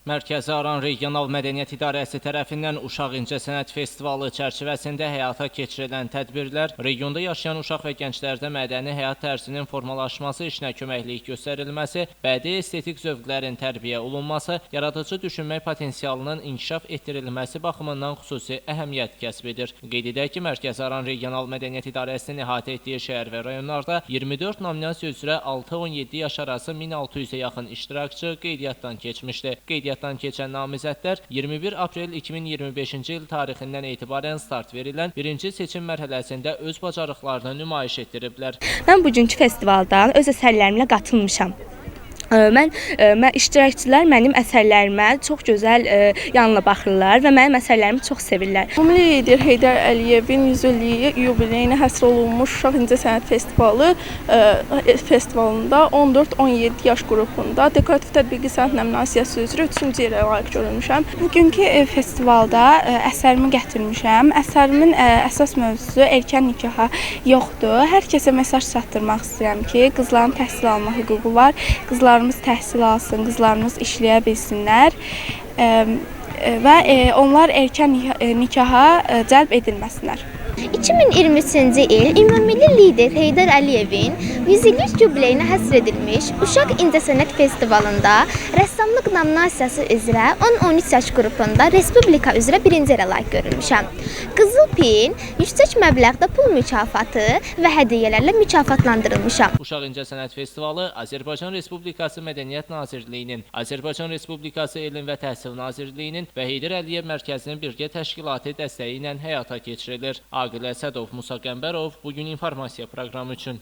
Mərkəzi Aran Regional Mədəniyyət İdarəsi tərəfindən Uşaq İncəsənət Festivalı çərçivəsində həyata keçirilən tədbirlər regionda yaşayan uşaq və gənclərdə mədəni həyat tərzinin formalaşması işinə köməklik göstərilməsi, bədii estetik zövqlərin tərbiyə olunması, yaradıcı düşünmək potensialının inkişaf etdirilməsi baxımından xüsusi əhəmiyyət kəsb edir. Qeyd edək ki, Mərkəzi Aran Regional Mədəniyyət İdarəsinin əhatə etdiyi şəhər və rayonlarda 24 nominasiya üzrə 6-17 yaş arası 1600-ə yaxın iştirakçı qeydiyyatdan keçmişdi. Qeydiyyatdan keçən namizədlər 21 aprel 2025-ci il tarixindən etibarən start verilən birinci seçim mərhələsində öz bacarıqlarını nümayiş etdiriblər. Mən bugünkü festivaldan öz əsərlərimlə qatılmışam. Mən iştirakçılar mənim əsərlərimə çox gözəl yanla baxırlar və mənim əsərlərimi çox sevirlər. Ümumi lider Heydər Əliyevin 100 illik yubileyinə həsr olunmuş Uşaq İncəsənət Festivalı festivalında 14-17 yaş qrupunda dekorativ tətbiqi sənət nominasiyası üzrə 3-cü yerə layiq görülmüşəm. Bugünkü festivalda əsərimi gətirmişəm. Əsərimin əsas mövzusu erkən nikaha yoxdur. Hər kəsə mesaj çatdırmaq istəyirəm ki, qızların təhsil alma hüququ var. Qızlarımız təhsil alsın, qızlarımız işləyə bilsinlər və onlar erkən nikaha cəlb edilməsinlər. 2023-cü il Ümummilli lider Heydər Əliyevin 100 illik yubileyinə həsr edilmiş Uşaq İncəsənət Festivalında rəssamlıq nominasiyası üzrə 10-13 yaş qrupunda respublika üzrə birinci yerə layiq görülmüşəm. Qızıl pin, yüksək məbləğdə pul mükafatı və hədiyyələrlə mükafatlandırılmışam. Uşaq İncəsənət Festivalı Azərbaycan Respublikası Mədəniyyət Nazirliyinin, Azərbaycan Respublikası Elm və Təhsil Nazirliyinin və Heydər Əliyev Mərkəzinin birgə təşkilatı dəstəyi ilə həyata keçirilir. Aqil Əsədov, Musa Qəmbərov, Bugün informasiya proqramı üçün.